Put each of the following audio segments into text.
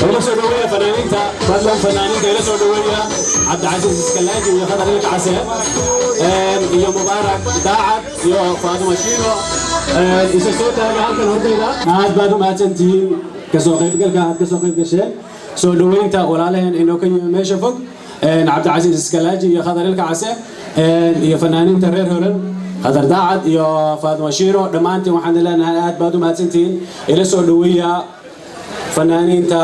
Ila soo dhaweeya fanaaniinta, fadlan. Fanaaniinta ila soo dhaweeya, Cabdicasiis Iskalaaji iyo Khadar Ilka Case iyo Mubaarak Daacad iyo Faaduma Shiino. Isa soo taaga halkan hortayda. Aad baad u mahadsantihiin kasoo qaybgalka aad kasoo qayb gasheen soo dhaweynta walaalaheen inoo ka yimi meesha fog, Cabdicasiis Iskalaaji iyo Khadar Ilka Case iyo fanaaniinta reer Holan, Khadar Daacad iyo Faaduma Shiino. Dhammaantiin waxaan leenahay aad baad u mahadsantihiin. Ila soo dhaweeya fanaaniinta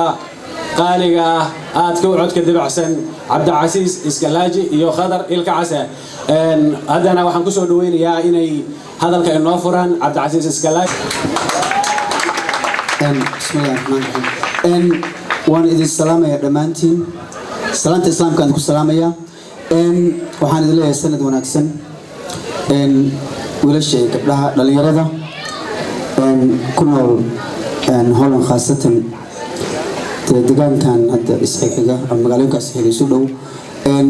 qaaliga ah, aadka u codka dibacsan, Cabdicasiis Iskalaaji iyo Khadar Ilka Case. Haddana waxaan kusoo dhaweynayaa inay hadalka inoo furaan Cabdicasiis Iskalaaji. Bismillahi raxmaan raxiim. Waan idin salaamaya dhammaantiin, salaanta Islaamka aan ku salaamaya. Waxaan idin leeyahay sanad wanaagsan, wiilasha iyo gabdhaha, dhalinyarada ku nool Holland, khaasatan dee deegaankan hadda isxiga ama magaalooyinka isxiga isu dhow.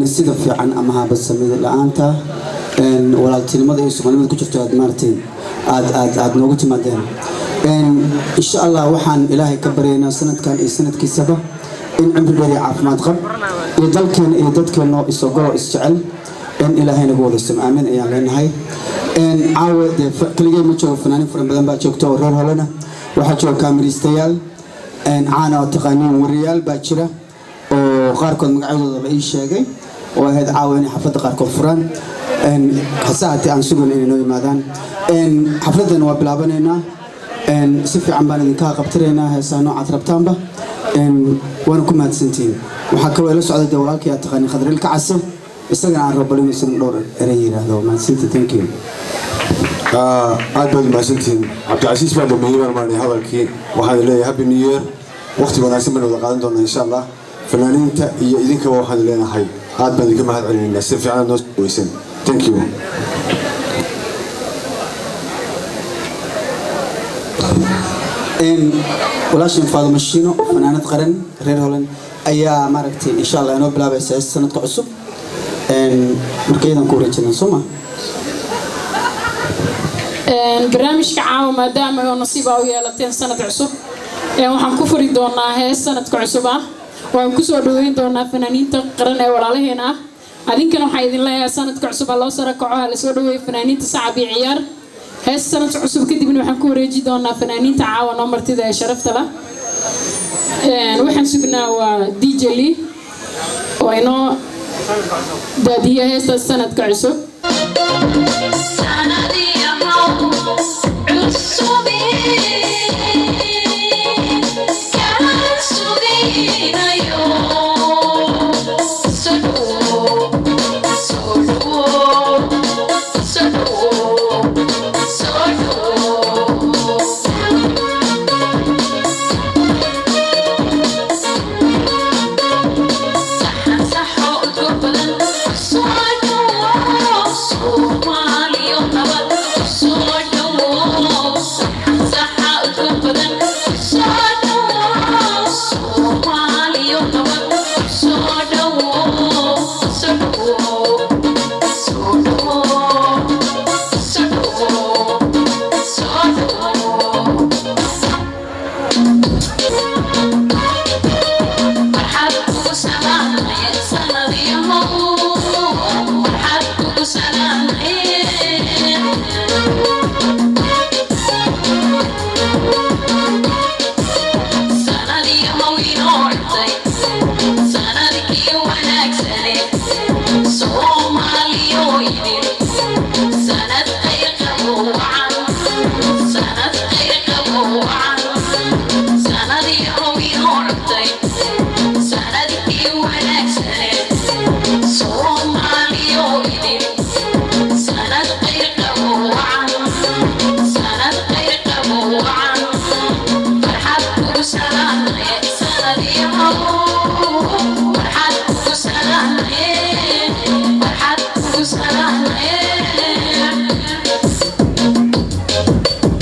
Sida fiican ama habadsamida la-aanta, walaaltinimada iyo soomaalinimada ku jirto aad maaragtay aad noogu timaadeen. Insha Allah waxaan Ilaahay ka baryaynaa sanadkan iyo sanadkiisaba in cimri dheer iyo caafimaad qab iyo dalkeena iyo dadkeena isogoloo isjecel in Ilaahay nagu wada simo. Aamin ayaan leenahay. Caawa dee keligee ma joogo, fanaaniin fara badan baa joogta oo reer Holena. Waxaa jooga kaamiriistayaal caana oo taqaaniin, wariyaal baa jira oo qaarkood magacyadooda la ii sheegay oo ahayd caawa inay xafladda qaarkood furaan, hase haatee aan sugan inay noo yimaadaan. Xafladdan waa bilaabanaynaa, si fiican baan idinka qabtiraynaa heesaha noocaad rabtaanba, waana ku mahadsantihiin. Waxaa kaloo ila socday dee walaalkii aad taqaaniin, Khadar Ilka Case, isagana aan rabo inuu isagana dhowr erey yidhaahdo. Mahadsantii, thank you. Aad baad umahadsantihiin. Cabdicasiis baa dhameeyey baan maanay hadalkii. Waxaan leeyahay happy new year, waqti wanaagsan baynu wada qaadan doonaa insha Allah. Fanaaniinta iyo idinkaba waxaan leenahay aad baan idinka mahad celinaynaa, si fiican noo weysan. Thank you. Walaashin Faaduma Shiino, fanaanad qaran reer Holland, ayaa maaragtay insha Allah inoo bilaabaysa heesta sanadka cusub. Marka iyadan ku wareejinaa, soo ma? Barnaamijka caawa, maadaama oo nasiib aa u yeelateen sanad cusub, waxaan ku furi doonaa hees sanadka cusub ah. Waan kusoo dhaweyn doonaa fanaaniinta qaran ee walaalaheena ah. Adinkana waxaa idin leeyahay sanadka cusub ha loo sara kaco, ha lasoo dhaweeyo fanaaniinta, sacab iyo ciyaar. Hees sanadka cusub kadibna waxaan ku wareeji doonaa fanaaniinta caawa noo martida ee sharafta lah. Waxaan sugnaa waa DJ Lee oo inoo daadiya heesta sanadka cusub.